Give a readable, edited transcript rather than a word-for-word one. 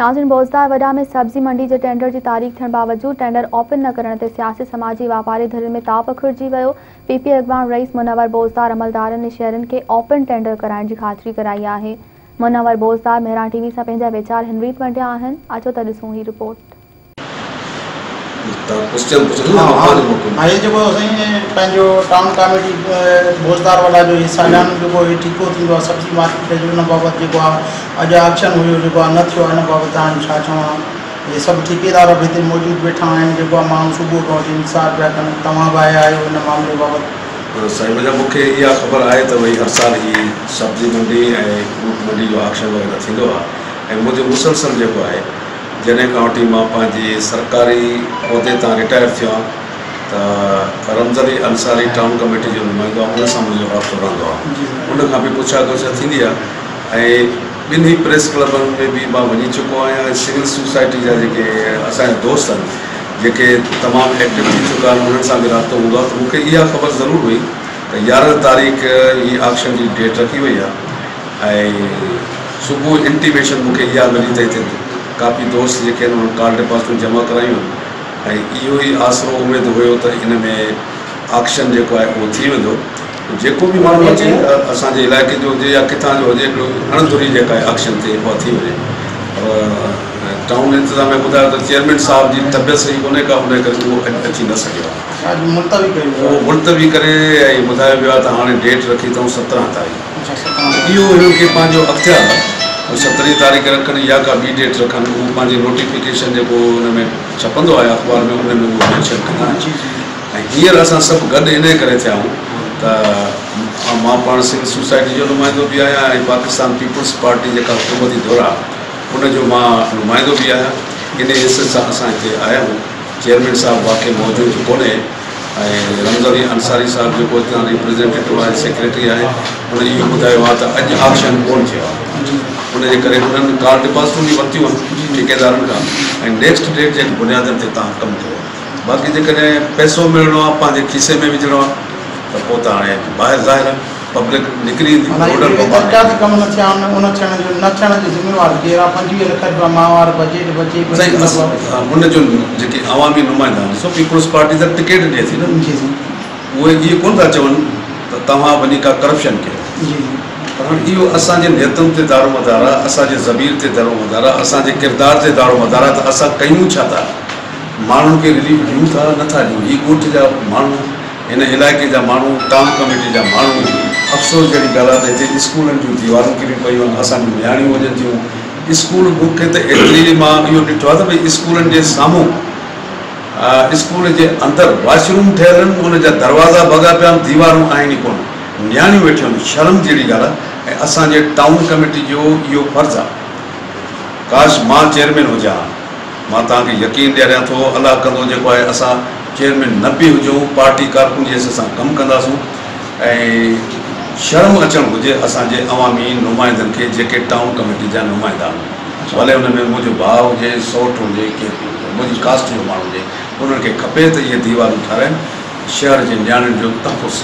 नाज़रीन, बोज़दार वॾा में सब्ज़ी मंडी जे टेंडर जी तारीख़ थियण बावजूद टेंडर ओपन न करण ते सियासी समाजी वापारी धुरियुनि में ताव पखिड़जी वियो। पीपी अॻवान रईस मुनवर बोज़दार अमलदारनि ऐं शहरनि खे ओपन टेंडर कराइण जी ख़ातिरी कराई आहे। मुनवर बोज़दार मेहरान टीवी सां पंहिंजा वीचार हिन रीति वंडिया आहिनि। अचो त ॾिसूं ही रिपोर्ट। हाँ, जेको साईं पंहिंजो टाउन कमेटी बोज़दार वाला जो सालानो जेको ठीको थींदो आहे सब्ज़ी मार्केट जो, उन बाबति जेको आहे अॼु आक्शन हुयो जेको आहे न थियो आहे, इन बाबति तव्हां छा चवणो आहे? इहे सभु ठेकेदार बि हिते मौजूदु वेठा आहिनि, जेको आहे माण्हू सुबुह खां वठी इंतज़ार पिया कनि, तव्हां बि आया आहियो इन मामले बाबति? साईं भैया, मूंखे इहा ख़बर आहे त भई हर साल ही सब्ज़ी मंडी ऐं फ्रूट मंडी जो आक्शन वग़ैरह थींदो आहे ऐं मुंहिंजो मुसलसल जेको आहे जॾहिं खां वठी मां पंहिंजे सरकारी उहिदे तां रिटायर थियो आहियां त रमज़ अली अंसारी टाउन कमेटी जो नुमाइंदो आहे, उन सां मुंहिंजो राब्तो रहंदो आहे, उन खां बि पुछा ॻुछा थींदी आहे ऐं ॿिन्ही प्रेस क्लबनि में बि मां वञी चुको आहियां ऐं सिविल सोसाइटी जा जेके असांजा दोस्त आहिनि जेके तमामु एक्टिव थी चुका आहिनि उन्हनि सां बि राब्तो हूंदो आहे। त मूंखे इहा ख़बर ज़रूरु हुई त 11 तारीख़ ही आक्शन जी डेट रखी वई आहे ऐं सुबुह इंटीमेशन मूंखे इहा मिली त हिते काफ़ी दोस्त जेके आहिनि उन्हनि कार्ड डिपॉज़िटूं जमा करायूं आहिनि ऐं इहो ई आसरो उमेद हुयो त इन में आक्शन जेको आहे उहो थी वेंदो। जेको बि माण्हू अचे असांजे इलाइक़े जो हुजे या किथां जो हुजे, हिकिड़ो अणधुरी जेका आहे आक्शन थिए उहा थी वञे। पर टाउन इंतिज़ाम में ॿुधायो त चेयरमैन साहिब जी तबियत सही कोन्हे का, उन करे उहो अॼु अची न सघियो आहे, उहो मुलतवी करे ऐं ॿुधायो वियो आहे त हाणे डेट रखी अथऊं 17 तारीख़। इहो हिननि खे पंहिंजो अख़्तियार आहे, 17 तारीख़ रखनि या का ॿी डेट रखनि, उहो पंहिंजी नोटिफिकेशन जेको हुन में छपंदो आहे अख़बार में उन में उहो मेंशन कंदा आहिनि। ऐं हींअर असां सभु गॾु इन करे थिया आहियूं त मां पाण सिविल सोसाइटी जो नुमाइंदो बि आहियां ऐं पाकिस्तान पीपल्स पार्टी जेका हुकूमती दौर आहे उनजो मां नुमाइंदो बि आहियां। इन हिस्से सां असां हिते आया आहियूं। चेयरमैन साहिबु वाकई मौजूदु कोन्हे ऐं रमज़ अली अंसारी साहिबु जेको हितां रिप्रेज़ेंटेटिव आहे, सेक्रेटरी आहे, हुन इहो ॿुधायो आहे त अॼु आक्शन कोन थियो आहे, उनजे करे हुननि कार्ड डिपॉज़िटूं बि वरितियूं आहिनि ठेकेदारनि खां ऐं नेक्स्ट डेट जे बुनियादनि ते तव्हां कमु कयो। बाक़ी जेकॾहिं पैसो मिलणो आहे पंहिंजे खीसे में विझणो आहे त पोइ त हाणे ॿाहिरि ज़ाहिर आहे पब्लिक निकिरी ईंदी। कम न थिया आहिनि, उन थियण जो न थियण जो ज़िम्मेवार केरु आहे? 25 लख रुपया माहवार बजट बचे साईं, हुनजो जेके अवामी नुमाइंदा आहिनि, सो पीपल्स पार्टी त टिकेट ॾिए थी न, उहे इहो कोन था चवनि त तव्हां वञी का करप्शन कयो। पर हाणे इहो असांजे नियतुनि ते दारोमदार आहे, असांजे ज़मीर ते दारोमदार आहे, असांजे किरदार ते दारोमदार आहे त असां कयूं छा था, माण्हुनि खे रिलीफ ॾियूं था नथा ॾियूं। हीअ ॻोठ जा माण्हू, हिन इलाइक़े जा माण्हू, टाउन कमेटी जा माण्हू, अफ़सोस जहिड़ी ॻाल्हि आहे त हिते स्कूलनि जूं दीवारूं किरी पयूं आहिनि, असांजूं नियाणियूं वञनि थियूं स्कूल। मूंखे त एतिरी मां इहो ॾिठो आहे त भई स्कूलनि जे साम्हूं स्कूल जे अंदरि वॉशरूम ठहियल आहिनि, उनजा दरवाज़ा भॻा पिया आहिनि, दीवारूं आहिनि ई कोन, नियाणियूं वेठियूं आहिनि। शर्म जहिड़ी ॻाल्हि आहे। ऐं असांजे टाउन कमेटी जो इहो फ़र्ज़ु आहे, काश मां चेयरमैन हुजां, मां तव्हांखे यकीन ॾियारियां थो, अलाह कंदो जेको आहे असां चेयरमैन न बि हुजूं, पार्टी कारकुन जे हिसाब सां कमु कंदासूं। ऐं शर्म अचणु घुरिजे असांजे अवामी नुमाइंदनि खे जेके टाउन कमेटी जा नुमाइंदा आहिनि, भले हुन में मुंहिंजो भाउ हुजे, सौट हुजे, केरु बि हुजे, मुंहिंजी कास्ट जो माण्हू हुजे, उन्हनि खे खपे त इहे दीवारूं ठाराइनि, शहर जे नियाणियुनि जो तहफ़ुज़।